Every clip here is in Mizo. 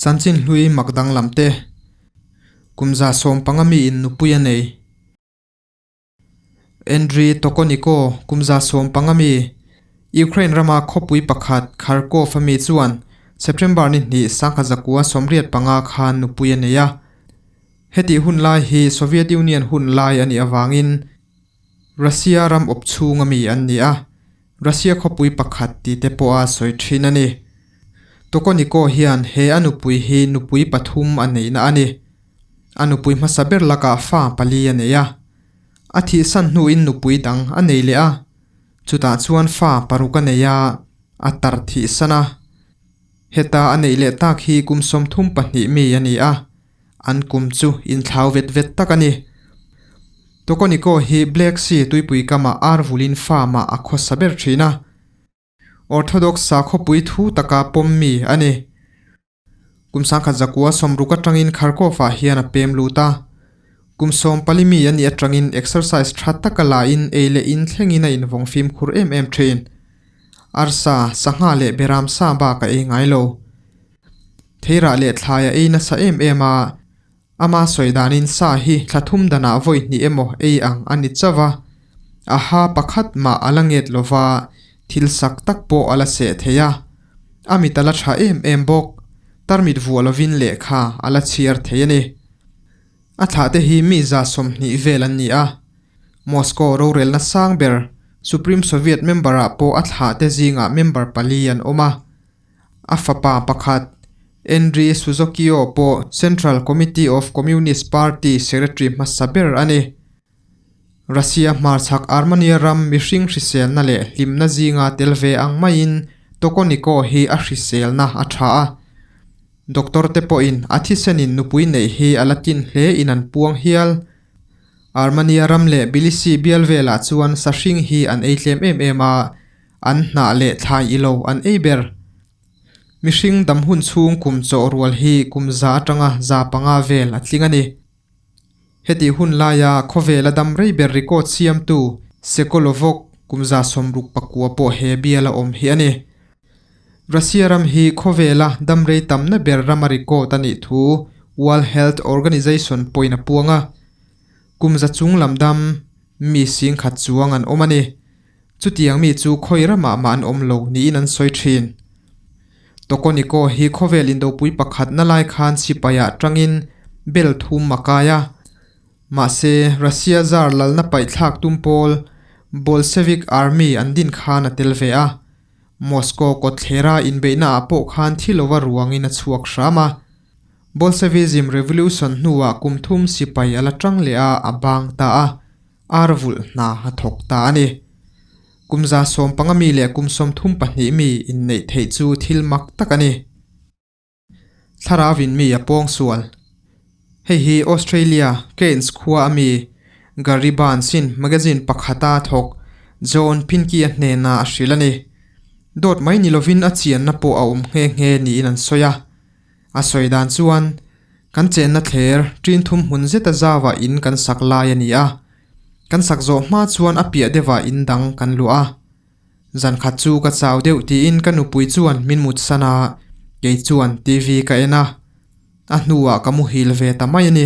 Chanchin hlui mak danglam te. Kum 15 miin nupui a nei. Andriy Tokoniko, kum 15 mi, Ukraine rama khawpui pakhat Kharkov a mi chuan September ni hnih 1985 khan nupui a nei a. Hetih hun lai hi Soviet Union hun lai a nih avangin Russia ram awp chhunga mi an ni a, Russia khawpui pakhat tih te pawha sawi thin a ni. Tokoniko hian he a nupui hi nupui pathum a neihna a ni. A nupui hmasa ber lakah fa pali a nei a. A thihsan hnuin nupui dang a nei leh a, chutah chuan fa paruk a nei a, a tar thihsan a. Heta a neih leh tak hi kum 32 mi a ni a, an kum chu inthlau vet vet tak a ni. Tokoniko hi Black Sea tuipui kamah ar vulin farm-ah a khawsa ber thin a. Orthodox sakhawpui thu taka pawm mi a ni. Kum 1960 atangin Kharkov-ah hian a pem lut a. Kum 14 mi a nih atangin exercise tha taka la in ei leh in thlengin a invawng fimkhur em em thin. Arsa, sangha leh beram sa bak a ei ngai lo. Theirah leh thlai a ei nasa em em a, ama sawi danin sa hi thla thum danah vawi hnih emaw ei ang a ni chauh a. A ha pakhat mah a la nget lova, thil sak tak pawh a la seh thei a. A mit a la tha em em bawk. Tarmit vuah lovin lehkha a la chhiar thei a ni. A thlahte hi mi 120 vel an ni a. Moscow rorelna sang ber Supreme Soviet member-ah pawh a thlahte zingah member pali an awm a. A fapa pakhat Andriy Suzokio pawh Central Committee of Communist Party secretary hmasa ber a ni. Russia hmarchhak Armenia ram mihring hriselna leh hlimna zinga tel ve ang maiin Tokoniko hi a hriselna a tha a. Doctor te pawhin a thisenin nupui neih hi a la tlin hle in an puang hial. Armenia ram leh Tbilisi bial velah chuan sahring hi an ei tlem em em a, an hnah leh thlai ilo an ei ber. Mihring dam hun chhung kum chawh rual hi kum za atanga 500 vel a tling a ni. Heti hun laia khawvela dam rei ber record siamtu Sekolovok kum 69 pawh he biala awm hi a ni. Russia ram hi khawvela dam rei tamna ber rama record a nih thu World Health Organization pawhin a puang a. Kum za chung lam dam mi 10,000 chuang an awm a ni. Chutiang mi chu khawi ramah mah an awm lo niin an sawi thin. Tokoniko hi khawvel indopui pakhatna lai khan sipaiah tangin bel thum a kai a. Mahse, Russia zar lalna paihthlak tum pawl Bolshevik Army an din khan a tel ve a. Moscow kawtthlera inbeihnaah pawh khan thi lova ruangin a chhuak hram a. Bolshevism revolution hnuah kum thum sipai a la tang leh a, a bang ta a. Ar vulh hna a thawk ta a ni. Kum 15 mi leh kum 32 mi inneih theih chu thil mak tak a ni. Thlarau in mi a pawng sual. Hei hi Australia, Cairns khua a mi Gary Barnes in magazine pakhata thawk John Pinkey-a hnena a hrilh a ni. Dawt mai ni lovin a chianna pawh a awm nghe nghe niin an sawi a. A sawi dan chuan, Kan chenna thler ṭin thum hmun zeta zauah in kan sak lai a ni a. Kan sak zawh hma chuan a piah deuhah in dang kan luah a. Zan khat chu ka chau deuh tiin ka nupui chuan min mutsan a, kei chuan TV ka en a. A hnuah ka muhil ve ta mai a ni.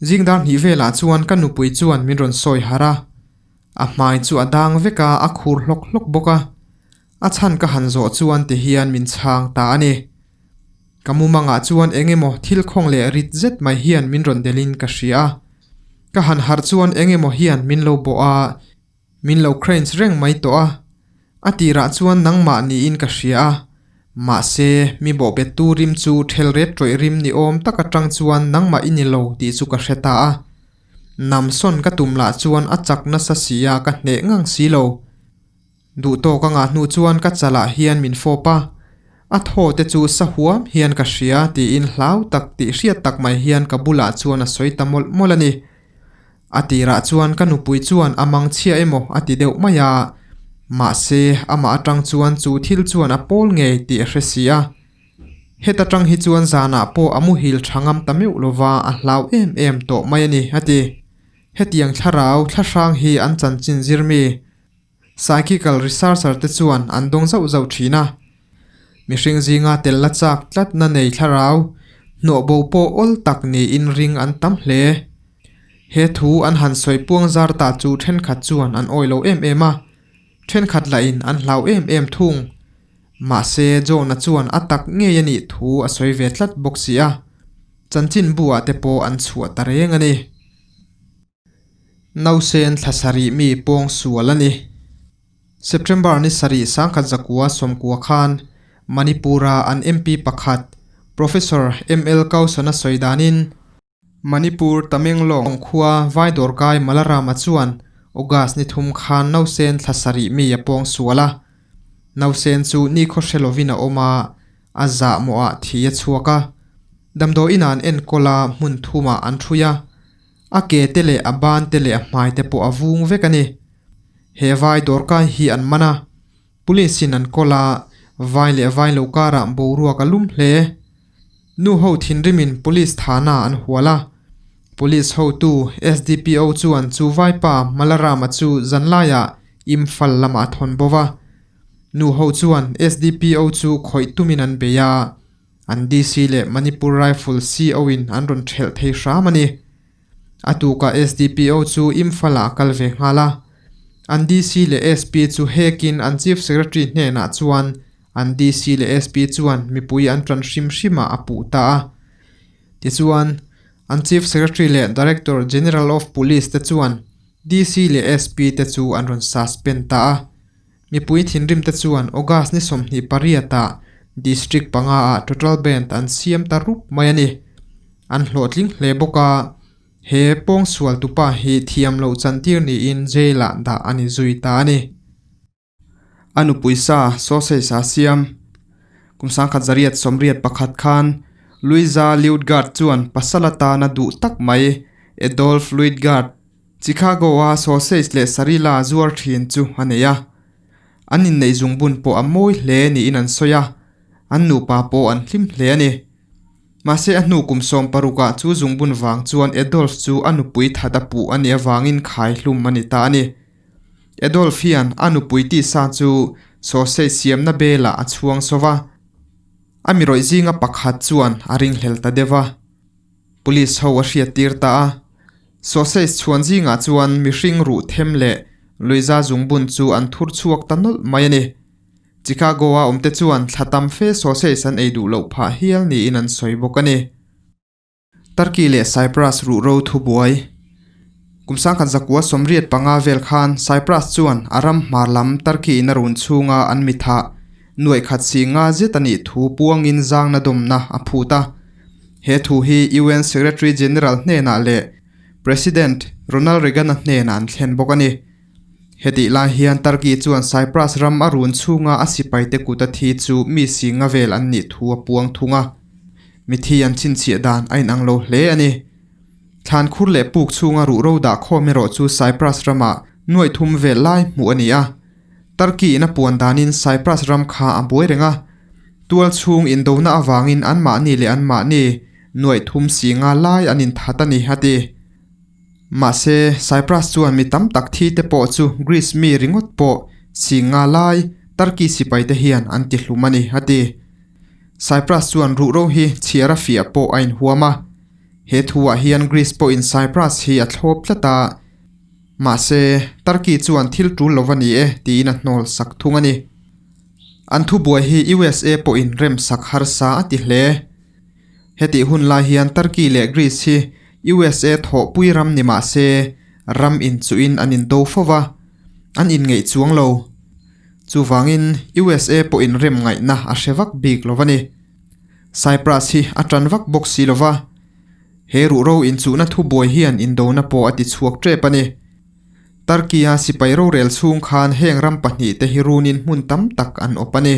Zing dar hnih velah chuan ka nupui chuan min rawn sawi harh a. A hmai chu a dang vek a, a khur hlawk hlawk bawk a. A chhan ka han zawh chuan ti hian min chhang ta a ni. Ka mumangah chuan eng emaw thil khawng leh rit zet mai hian min rawn delhin ka hria a. Ka han harh chuan eng emaw hian min lo bawh a, min lo cranes reng mai tawh a. A tirah chuan nangmah niin ka hria a. Mahse, mi bawhbettu rim chu thel ret ṭawih rim ni awm tak aṭang chuan nangmah i ni lo tih chu ka hre ta a. Namsawn ka tum lah chuan a chak nasa si a ka hneh ngang si lo. Duh tawk a ngah hnu chuan ka chalah hian min fawp a, a thaw te chu sa huam hian ka hria tiin hlau tak tih hriat tak mai hian ka bulah chuan a sawi ta mawlh mawlh a ni. A tirah chuan ka nupui chuan a mang chhia emaw a ti deuh mai a, mahse amah atang chuan chu thil chuan a pawl ngei tih a hre si a. Heta tang hi chuan zanah pawh a muhil tha ngam ta meuh lova a hlau em em tawh mai a ni, a ti. Hetiang thlarau thlahrang hi an chanchin zir mi? Psychical researcher te chuan an dawng zauh zauh thin a. Mihring zinga tel la chak tlatna nei thlarau, hnawh bo pawh awl tak niin ring an tam hle. He thu an han sawi puang zar ta chu thenkhat chuan an awi lo em em a, thenkhat lahin an hlau em em thung. Mahse, John-a chuan a tak ngei a nih thu a sawi ve tlat bawk si a, chanchinbu ah te pawh an chhuah ta reng a ni. Nausen thla sarih mi pawng sual a ni. September ni sarih 1940 khan Manipur-a an MP pakhat Professor ML Kausan-a sawi danin, Manipur Tamenglong khua Vaidawrkai Malarama chuan August ni thum khan nausen thla sarih mi a pawng sual a. Nausen chu nikhaw hre lovin a awm a, a zahmawhah thi a chhuak a. Damdawi inah an enkawl a, hmun thumah an ṭhui a. A ke te leh a ban te leh a hmai te pawh a vung vek a ni. He vai dawrkai hi an man a, police in an kawl a, vai leh vai lo karah boruak a lum hle. Nu ho thinrimin police thana an hual a, police hotu SDPO chuan chu vaipa Malarama chu zanlaiah Imphal lamah a thawn bo va. Nu ho chuan SDPO chu khawih tumin an bei a. An DC leh Manipur Rifle CO in an rawn thelh thei hram a ni. A tukah SDPO chu Imphal-ah a kal ve nghal a. An DC leh SP chu hekin an Chief Secretary hnenah chuan an DC leh SP chuan mipui an tan hrim hrimah a puh ta a. Tichuan, an Chief Secretary leh Director General of Police te chuan DC leh SP te chu an rawn suspend ta a. Mipui thinrim te chuan August ni 28 ah District panga ah total ban an siam ta rup mai a ni. An hlawhtling hle bawk a, he pawngsual tupa hi thiam loh chantir niin jail ah dah a ni zui ta a ni. A nupui sa sausage a siam. Kum 1981 khan Luiza Liudgard chuan pasal atana duh tak mai Adolf Luitgard, Chicago-a sausage leh sarila zuar thin chu a nei a. An inneih zungbun pawh a mawi hle niin an sawi a, an nupa pawh an hlim hle a ni. Mahse a hnu kum 16 ah chu zungbun vang chuan Adolf chu a nupui that a puh a nih avangin khai hlum a ni ta a ni. Adolf hian a nupui tisa chu sausage siamna belah a chhuang sawv a, a mi rawih zinga pakhat chuan a ringhlel ta deuh a. Police ho a hriattir ta a. Sausage chhuan zingah chuan mihring ruh them leh Luiza zungbun chu an thur chhuak ta nawlh mai a ni. Chicago-a awmte chuan thla tam fe sausage an ei duh loh phah hial niin an sawi bawk a ni. Turkey leh Cyprus ruhro thubuai Kum 1985 vel khan Cyprus chuan a ram hmar lam Turkey in a run chhunga an mithah nuaih khat si nga zet a nih thu puangin zangna dawmna a phut a. He thu hi UN Secretary General hnenah leh President Ronald Reagan-a hnenah an thlen bawk a ni. Hetih lai hian Turkey chuan Cyprus ram a run chhunga a sipaite kut a thi chu mi si nga vel an nih thu a puang thung a. Mithi an chhinchhiah dan a inang lo hle a ni. Thlan khur leh puk chhunga ruhro dah khawm erawh chu Cyprus ramah nuaih thum vel lai hmuh a ni a. Turkey in a puan danin Cyprus ram kha a buai reng a, tual chhung indona avangin anmahni leh anmahni nuaih thum si nga lai an inthat a ni, a ti. Mahse, Cyprus chuan mi tam tak thi te pawh chu Greece mi ringawt pawh si nga lai Turkey sipai te hian an ti hlum a ni, a ti. Cyprus chuan ruhro hi chhiar a fiah pawh a inhuam a. He thuah hian Greece pawhin Cyprus hi a thlawp tlat a. Mahse, Turkey chuan thil tul lo va ni e tiin a hnawl sak thung a ni. An thubuai hi USA pawhin remsak harsa a ti hle. Hetih hun lai hian Turkey leh Greece hi USA thawhpui ram ni mah se, ram inchuhin an indo fo va, an inngeih chuang lo. Chuvangin, USA pawhin rem ngaihna a hre vak bik lo va ni. Cyprus hi a tan vak bawk si lo va. He ruhro inchuhna thubuai hian indona pawh a tichhuak tep a ni. Turkey-a sipai rorel chhung khan heng ram pahnihte hi runin hmun tam tak an awp a ni.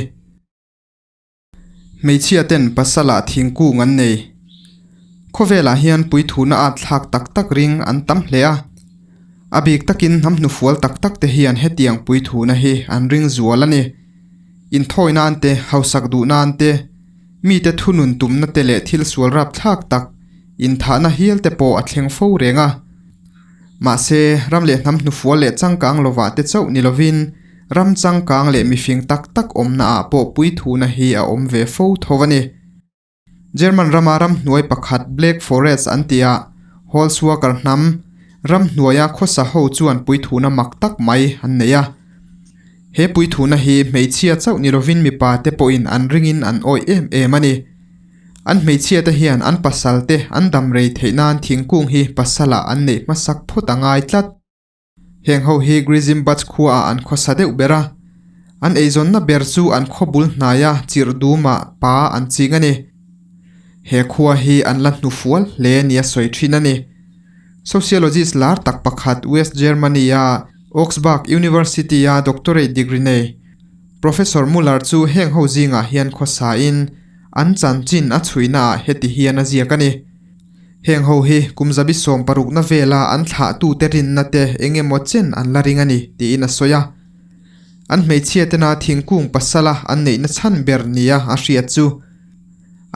Hmeichhia ten pasalah thingkung an nei. Khawvelah hian puithuna at thlak tak tak ring an tam hle a. A bik takin hnam hnufual tak tak te hian hetiang puithuna hi an ring zual a ni. Inthawi nan te, hausak duh nan te, Mite thunun tumna te leh thil sual rapthlak tak inthahna hial te pawh a thleng fo reng a. Mahse, ram leh hnam hnufual leh changkang lovah te chauh ni lovin Ram changkang leh mifing tak tak awmna ah pawh puithuna hi a awm ve fo tho a ni. German rama ramhnuai pakhat Black Forest an tih ah Holzwalker hnam ramhnuaia khawsa ho chuan puithuna mak tak mai an nei a. He puithuna hi hmeichhia chauh ni lovin mipa te pawhin an ringin an awih em em a ni. An hmeichhia te hian an pasal te an dam rei theih nan thingkung hi pasalah an neih hmasak phawt a ngai tlat. Heng ho hi Grizim Bach khuaah an khawsa deuh ber a, an eizawnna ber chu an khaw bul hnaia chirh dumah pa an ching a ni. He khua hi an la hnufual hle nia sawi thin a ni. Sociologist lar tak pakhat West Germany-a Augsburg University-a doctorate degree nei Professor Muller chu heng ho zingah hian khawsain an chanchin a chhuinaah heti hian a ziak a ni. Heng ho hi kum zabi 60na vela an thlahtute rinna te eng emaw chen an la ring a ni, tiin a sawi a. An hmeichhia tena thingkung pasala an neihna chhan ber nia a hriat chu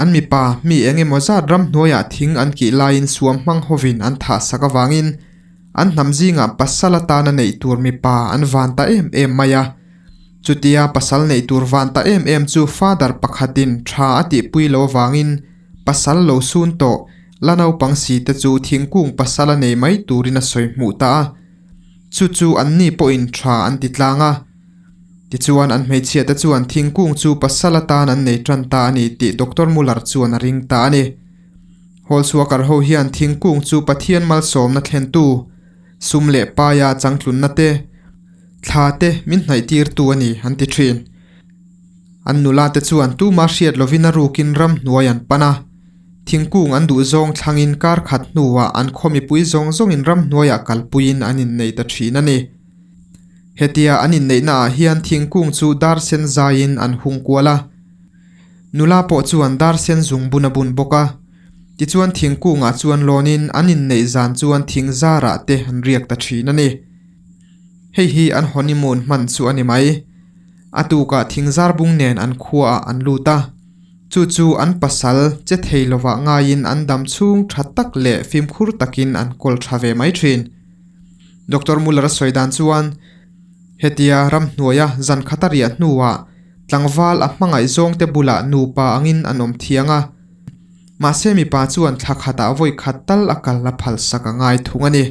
an mipa mi eng emaw zat ramhnuaiah thing an kih laiin suam hmang hovin an thah sak avangin an hnam zingah pasal atana neih tur mipa an van ta em em mai a. Chutia pasal neih tur van ta em em chu father pakhatin tha a tihpui lo avangin Pasal lo sun tawh, la naupang si te chu thingkung pasal a nei mai turin a sawi hmuh ta a. Chu chu anni pawhin tha an ti tlang a. Tichuan an hmeichhia te chuan thingkung chu pasal atan an nei tan ta a ni tih Doctor Muller chuan a ring ta a ni. Hawlchhuakar ho hian thingkung chu Pathian malsawmna thlentu, sum leh paia changtlunna te, thla te min hnaihtirtu a ni an ti thin. An nula te chuan tuma hriat lovin a rukin ramhnuai an pan a, thingkung an duh zawng thlangin kar khat hnuah an khaw mipui zawng zawngin ramhnuaiah kalpuiin an innei ta thin a ni. Hetia an inneihna ah hian thingkung chu dar sen zaiin an hung kual a, nula pawh chuan dar sen zung bun a bun bawk a. Tichuan thingkungah chuan lawnin an inneih zan chuan thing zarah te an riak ta thin a ni. Hei hi an honeymoon hman chu a ni mai. A tukah thingzar bung nen an khuaah an lut a, chu chu an pasal che thei lovah ngaiin an dam chhung tha tak leh fimkhur takin an kawl tha ve mai thin. Doctor Muller a sawi dan chuan, Hetia ramhnuaia zan khat a riah hnuah tlangval a hmangaih zawngte bulah nupa angin an awm thiang a, mahse mipa chuan thla khatah vawi khat tal a kal a phalsak a ngai thung a ni.